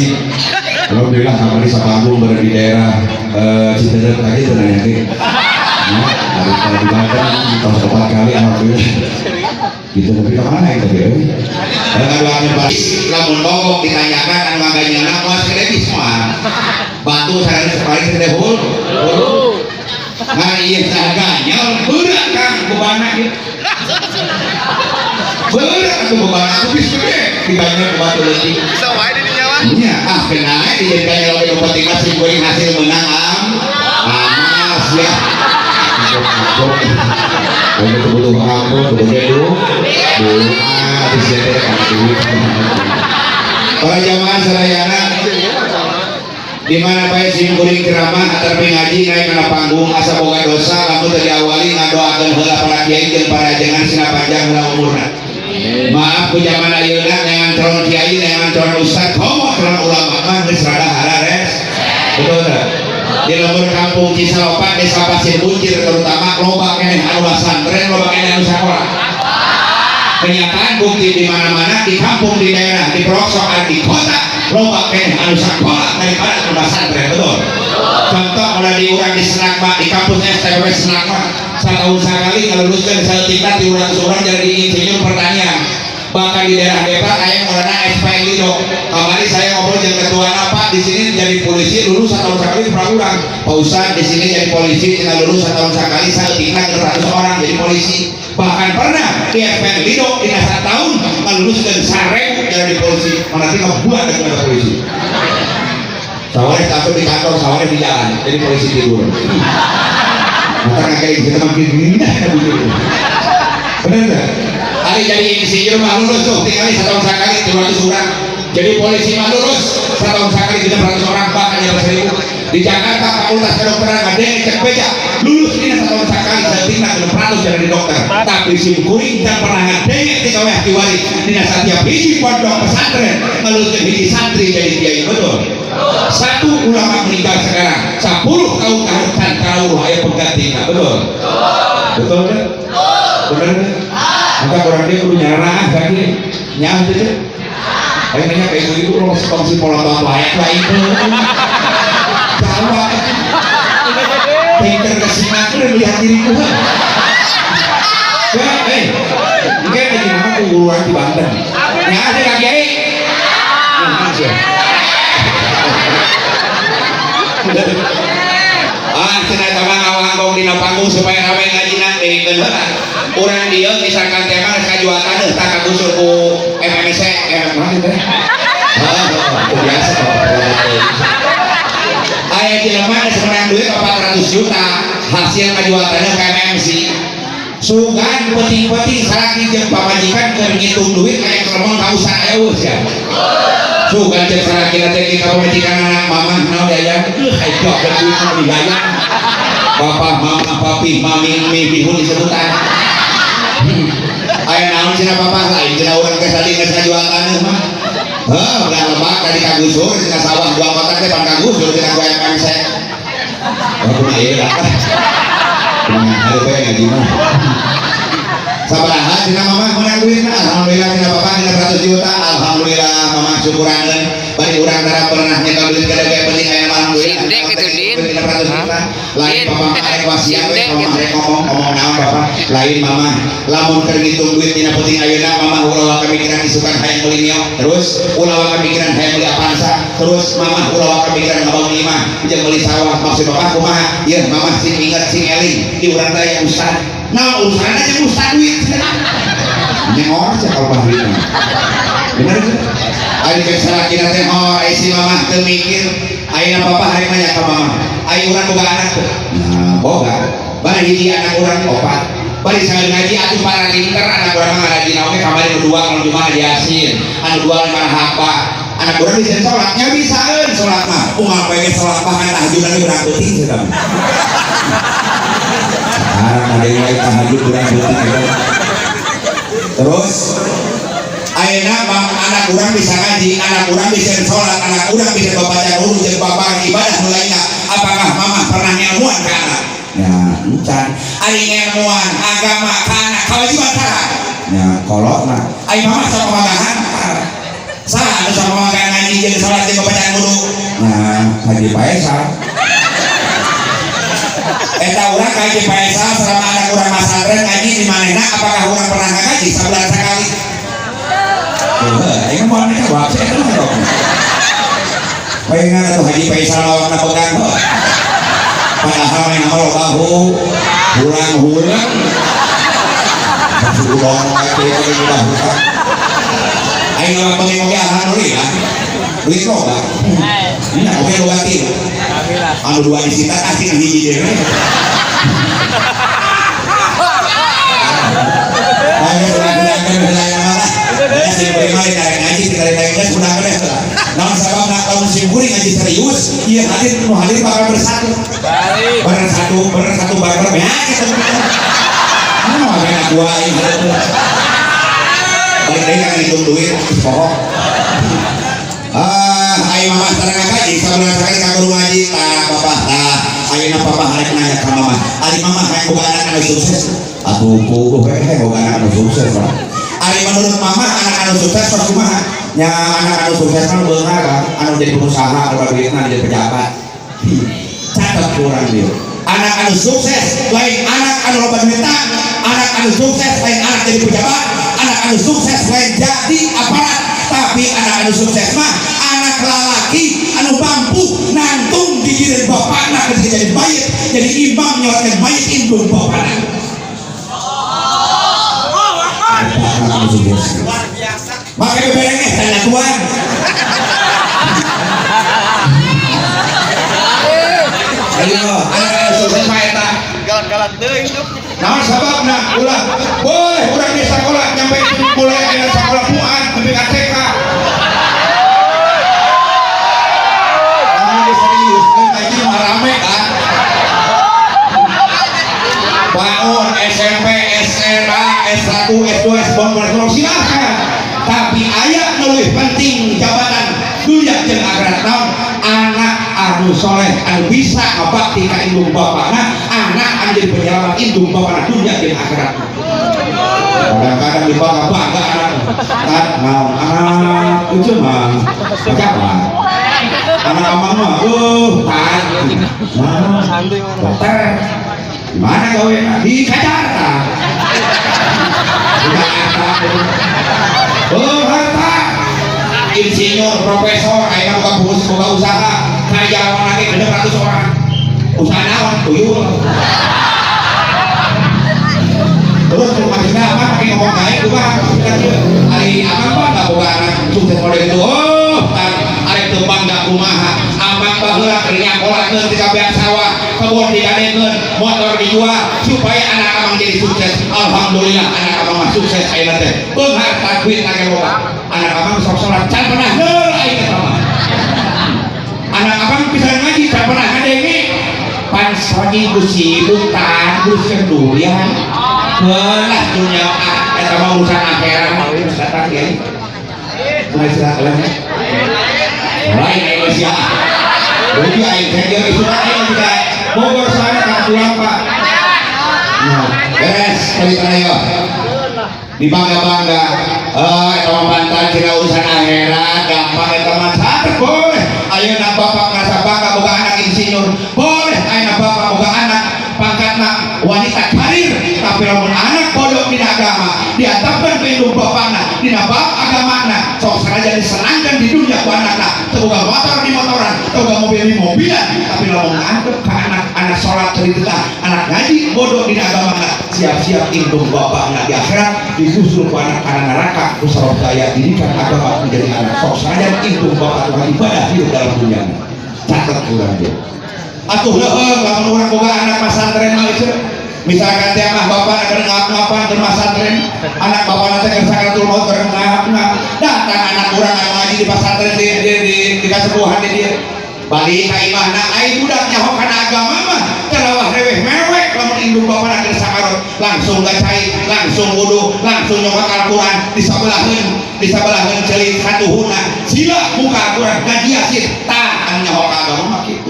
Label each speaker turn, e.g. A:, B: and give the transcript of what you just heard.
A: ngaji. Alhamdulillah kamari sapanggung berada di daerah Citeureup lagi tuh nanya ge. Nah, dari di Banten tos 4 kali, alhamdulillah. Gitu, tapi ke mana itu tadi? Ngadoakeun lamun mogok ditanyakan anu ngaganyana moal segede bis moal. Batu sareng sekali segede hul. Ngan ieu tah ganyal berat, Kang, bebana ieu. Berat atuh bebana tuh bis gede diganyal ku batu leutik.
B: Bisa wae di dinya mah.
A: Nya, ah kena dijadikan oge nu penting mah sim kuring hasil menang am. Amas ya. Mangga. Itu butuh ampun, butuh doa, doa, di sini karena duit. Para jamaah sadayana di mana bae sim kuring ceramah atau ngaji naik kana panggung, asa boga dosa lamun teu diawali ngadoakeun heula para kiai jeung para ajengan sina panjang heula umurna. Maaf, ku zaman ayeuna neangan calon kiai, neangan calon ustad, komo calon ulama mah geus rada harares. Betul teu? Di lembur kampung Cisalopat, Desa Pasir Buncir terutama, loba keneh anu pesantren, loba keneh anu sakola. Kenyataan bukti di mana-mana, di kampung, di daerah, di pelosok, di kota, loba keneh anu sakola daripada anu pesantren, betul? Contoh mulai di urang di Senakma, di kampus STW Senakma, setahun sekali ngaluluskeun saeutikna 300 orang jadi insinyur pertanian. Bahkan di daerah Depok aya ngaranna SPN Lido. Kamari saya ngobrol dengan ketua, "Pak, di sini jadi polisi lulus setahun sekali berapa orang?" "Pak Ustad, di sini jadi polisi tinggal lulus setahun sekali saeutikna 600 orang jadi polisi." Bahkan pernah di SPN Lido di tahun ngaluluskeun 1000 jadi polisi, mana tinggal buat dengan polisi. Sawareh langsung di kantor, sawareh di jalan, jadi polisi tidur. Maka kayak gitu makin gini begitu. Benar nggak? Hari jadi insinyur mah lulus tuh, tinggal setahun sekali 300 orang. Jadi polisi mah lulus setahun sekali 300 orang, bahkan nyampe 1000. Di Jakarta Fakultas Kedokteran ada yang cek beja lulus ini setahun sekali saeutikna 600 jadi dokter. Tapi sim kuring can pernah ngadenge ti kaweh kiwari dina setiap hiji pondok pesantren ngaluluskeun hiji santri jadi kiai, betul? Satu ulama meninggal sekarang 10 tahun tahun can tahu aya penggantina, betul? Betul kan? Bener kan? Maka orang dia kudu nyarah kaki nyaah teh. Ayo nanya ke ibu-ibu, lo kongsi pola bapak lain tuh. Jawab. Pinter kesimak udah melihat diriku. Ya, mungkin lagi nama guruan di Banten. Ya ada Kak Kiai. Nah, sih. Ah, cenah eta mah ngawangkong dina panggung supaya rame ngajina dengekeun heula. Urang dieu misalkan teh mah geus kajual taneuh tah kagusur ku MMC, mana teh? Heeh, biasa kok. Aya jelema geus menang duit 400 juta hasil ngajual taneuh ka MMC. Sugan penting-penting salaki jeung pamajikan keur ngitung duit aya kelemon kausan aya eueuh sia. Sugan cek salaki teh ka pamajikan anak mamah naon diayang, euh aya duit mah digayang. Bapak, mama, papi, mami, mi, bihun disebutan. Aya naon cenah papa, lain cenah urang teh tadi geus ngajual taneuh mah. Heuh, belah lebak tadi kagusur cenah, sawah dua kotak teh pan kagusur cenah ku MMC. Oh, kumaha ieu lah. Kumaha hari bae ngaji mah. Sabaraha cenah mama menang duitna? Alhamdulillah cenah bapak 600 juta. Alhamdulillah mama syukuraneun. Bari urang tara pernah nyekel duit gede ge, penting aya mah alhamdulillah.
C: Sinde gitu, Din.
A: 600 juta. Lain
C: Din.
A: Papa mah arek wasiat we,
C: Sinde
A: mama
C: gitu.
A: Arek ngomong ngomong naon bapak? Lain mama. Lamun keur ngitung duit dina penting ayeuna mama ulah waka mikiran isukan hayang meuli Mio. Terus ulah waka mikiran hayang meuli Avanza. Terus mama ulah waka mikiran ngabangun imah jeung meuli sawah. Maksud bapak kumaha? Ieu mama sing inget, sing eling di urang teh aya ustad. Nah, urusan aja ustad duit. Nyengor sih kalau bah duit mah. Bener tuh? Ayo cek salakina teh oh, ai si mamah teu mikir. Ayeuna papa harek nanya ka mama. Ai urang boga anak teu? Nah, boga. Bari hiji anak urang opat. Bari sambil ngaji atuh para pinter anak urang mah ngarajin oge, kamari nu dua kalau cuma ngaji Yasin, anu dua mana hapa. Anak urang bisa sholat, nya bisaeun sholat mah. Unggal poe ge sholat, bahkan tahajud lagi beurang peuting cenah mah. Sekarang ada yang lain tahajud beurang peuting gitu. Terus ayeuna bang, anak urang bisa ngaji, anak urang bisa sholat, anak urang bisa babaca huruf jeung babaran ibadah nu lainna. Apakah mama pernah ngilmuan ka anak? Ya, encan. Ari ngilmuan agama ka anak kewajiban saha? Ya, kolotna. Ari mama sok pamagahan? Saha anu sok ngomongkeun ngaji jeung salat jeung bacaan wudu? Nah, Haji Faisal. Eta urang ka Haji Faisal selama anak urang masantren ngaji di manehna, apakah urang pernah ngaji sabulan sekali? Heuh, aing mah moal jawab sih eta mah jawab. Bayangan atuh Haji Faisal lawakna pegang heuh. Padahal manehna mah loba hurang-hurang. Udang kayak gitu udah hutang. Aing lawak pengen oge alhamdulillah. Duit loba. Nah, oke loba tilu. Anu dua disita kasih hiji deui. Ayo urang-urangkeun heula malah. Ya sim kuring mah lain ngaji tinggal lain geus urang teh heula. Naon sababna lamun sim kuring ngaji serius, ieu hadir nu hadir bakal bersatu. Bersatu, bersatu barbar ya kita. Nah, enak gua aing hadir. Balik deui kan ngitung duit, pokok. Ah, ayo mama sareng ngaji sabulan sakali ka guru ngaji tah papa tah. Ayeuna papa harek nanya ka mama. Ari mama hayang boga anak anu sukses. Atuh puguh we boga anak anu sukses mah. Ari menurut mama anak anu sukses sok kumaha? Nya anak anu sukses mah beunghar kan, anu jadi pengusaha, anu duitna jadi pejabat. Catat kurang dia. Anak anu sukses lain anak anu loba duitna, anak anu sukses lain anak jadi pejabat, anak anu sukses lain jadi aparat, tapi anak anu sukses mah anak lalaki anu mampu nangtung gigireun bapakna ketika jadi mayit, jadi imam nyolatkeun mayit indung bapakna. Anak anu sukses. Maka beberengeh tanya tuan. Ayo, anak anu sukses mah eta.
B: Galak-galak teuing tuh.
A: Naon sababna ulah boleh urang di sekolah nyampe mulai aya sekolah muan nepi ka TK. Lamun geus serius kan ngaji mah rame kan. PAUD, SMP, SMA, S1, S2, S3, S4 silakan. Tapi aya nu leuwih penting jabatan dunia jeung akhirat naon? Anak anu soleh anu bisa ngabakti ka indung bapakna, anak anu jadi penyelamat indung bapakna dunia jeung akhirat. Kadang-kadang dibangga-bangga anak kan naon anak itu mah pejabat. Anak amang mah tan. Nah, dokter. Di mana gawe? Di Jakarta. Di Jakarta. Oh, harta. Insinyur, profesor, ayeuna buka buku, buka usaha, karyawan lagi 600 orang. Usaha naon? Tuyul. Terus maksudnya apa? Pakai ngomong baik, kumaha? Maksudnya kieu. Ari amang mah nggak boga anak sukses model itu. Oh, tan arek teu bangga kumaha? Amang baheula keur nyakolakeun di kabean sawah, kebon digadekeun, motor dijual supaya anak amang jadi sukses. Alhamdulillah anak amang mah sukses ayeuna teh. Beunghar duit lagi loba. Anak amang sok salat can pernah heul aing eta mah. Anak abang bisa ngaji can pernah ngadenge. Pan lagi ku sibuk tan ngurusin durian. Belah dunia eta mah urusan akhirat mah datang ya. Mulai istirahat lah ya. Lain aing geus ya. Jadi aing teh dia itu kan aing juga Bogor sana kan pulang Pak. Nah, beres cerita yo. Dibangga-bangga, eta mah bantan cenah urusan akhirat gampang eta mah catet boleh. Ayeuna bapak ngerasa bangga boga anak insinyur, boleh ayeuna bapak boga anak pangkatna wanita karir, tapi lamun anak bodoh dina agama, diantepkeun ku indung bapakna dina bab agamana, sok sanajan disenangkeun di dunia ku anakna, teu boga motor di motoran, teu boga mobil di mobilan, tapi lamun nganggep ka anak, anak sholat cerita, anak ngaji bodoh dina agamana, siap-siap indung bapakna di akhirat disusul ku anak kana neraka ku sabab daya didikan agama menjadi anak. Sok sanajan indung bapak tukang ibadah hidup dalam dunia. Catat urang dia. Atuh leuheung lamun urang boga anak pasantren mah ieu. Misalkan teh mah bapak keur ngap-ngapan keur pasantren, anak bapak teh keur sakaratul maut keur ngap-ngap. Datang anak urang anu ngaji di pasantren di kasepuhan di dieu. Balik ka imahna ai budak nyaho kana agama mah terawah reweh mewek lamun indung bapana keur sakarot langsung gacai, langsung wudu, langsung nyokot Al-Qur'an disabelaheun ceuli satuhuna. Sila buka Al-Qur'an ngaji yasin tah anu nyaho ka agama mah kitu.